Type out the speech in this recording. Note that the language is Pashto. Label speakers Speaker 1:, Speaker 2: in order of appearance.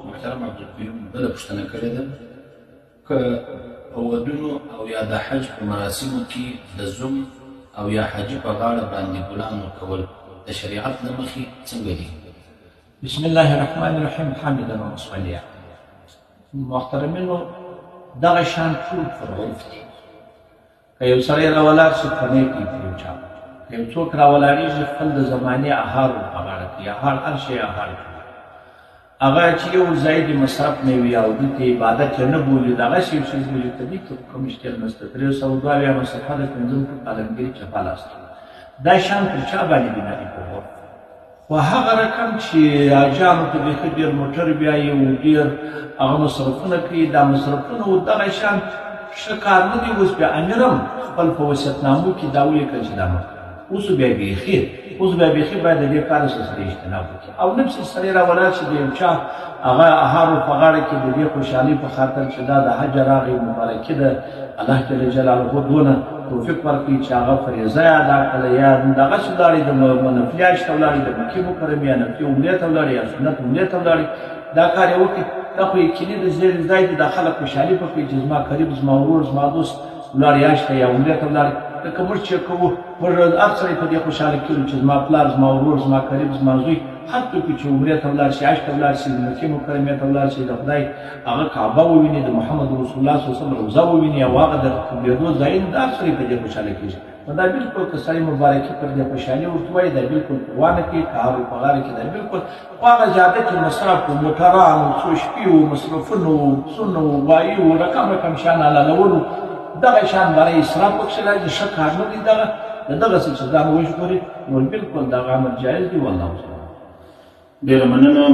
Speaker 1: محترم عبدالقیوم بله پوښتنه کړې ده، که په ودونو او یا د حج په مراسمو کې د زوم او یا حاجي په غاړه باندې ګلان ورکول د شریعت له مخې څنګه دي؟
Speaker 2: بسم الله الرحمن الرحیم حامدا ومصلیا. محترمینو، دغه شان ټول پر عرف دي. که یو سړی راولاړ شي فنې کوي په یو چا، که یو څوک راولاړېږي خپل د زمانې اهار ور په غاړه کوي، اهار هر شی اهار کوي. هغه چې یو ځای د مصرف نه وي او دې ته عبادت یې نه بولي، دغسې یو څیز بولي، په دې کې خو کوم اشکال نشته. 372 صفحه د پنځم ټوک عالمګیري چپه لاس ته دا شان پر چا باندې بنا دي په عرف. خو هغه رقم چې حاجیانو ته بیخي ډېر موټر بیایي او ډېر هغه مصرفونه کوي، دا مصرفونه او دغه شان ښه کار نه دی. اوس بیا امیر هم خپل په وصیتنامو کې دا ولیکل چې دا مه کوه. اوس بیا بیخي اوس بیا بیخي باید د دې کار څخه سړی اجتناب وکړي. او نفس سړی راولاړ شي د یو چا هغه هارو په غاړه کې د دې خوشحالۍ په خاطر چې دا د حج راغی مبارکي ده، الله جل جلاله دونه توفیق ورکړي چې هغه فریضه یې ادا کړله، یا دغسې ولاړې د نفلي حج ته ولاړې، د مکې مکرمې یا نفلي عمرې ته ولاړې یا سنت عمرې ته ولاړې، دا کار یې وکړي، دا خو یقیني د ځای دی، دا خلک خوشحالي په کوي چې زما قریب، زما ورور، زما دوست ولاړ حج ته یا عمرې ته ولاړ. لکه موږ چې کوو، موږ هر سړی په دې خوشحاله کېږو چې زما پلار، زما ورور، زما قریب، زما زوی هر څوک چې عمرې ته ولاړ شي، حج ته ولاړ شي، د مکې مکرمې ته ولاړ شي، د خدای هغه کعبه وویني، د محمد رسول الله صلی الله علیه وسلم روضه وویني او هغه د قبلېدو ځایونه، د هر سړی په دې خوشحاله کېږي. نو دا بالکل که سړی مبارکي پر دې خوشحالي ورته وایي، دا بالکل پروا نه کوي، که هر په غاړه کې دا بالکل. خو هغه زیاده چې مصرف و، موټرانو، څو شپې و، مصرفونو و، پسونو و، غوایي و، رقم رقم شیان حلالولو، دغه شان برای اسراف پکښې راځي، ښه کار نه دی. دغه د دغسې چې ځان وژغوري، نو بالکل دغه امر جایز دی. والله تعالی.
Speaker 1: ډېره مننه.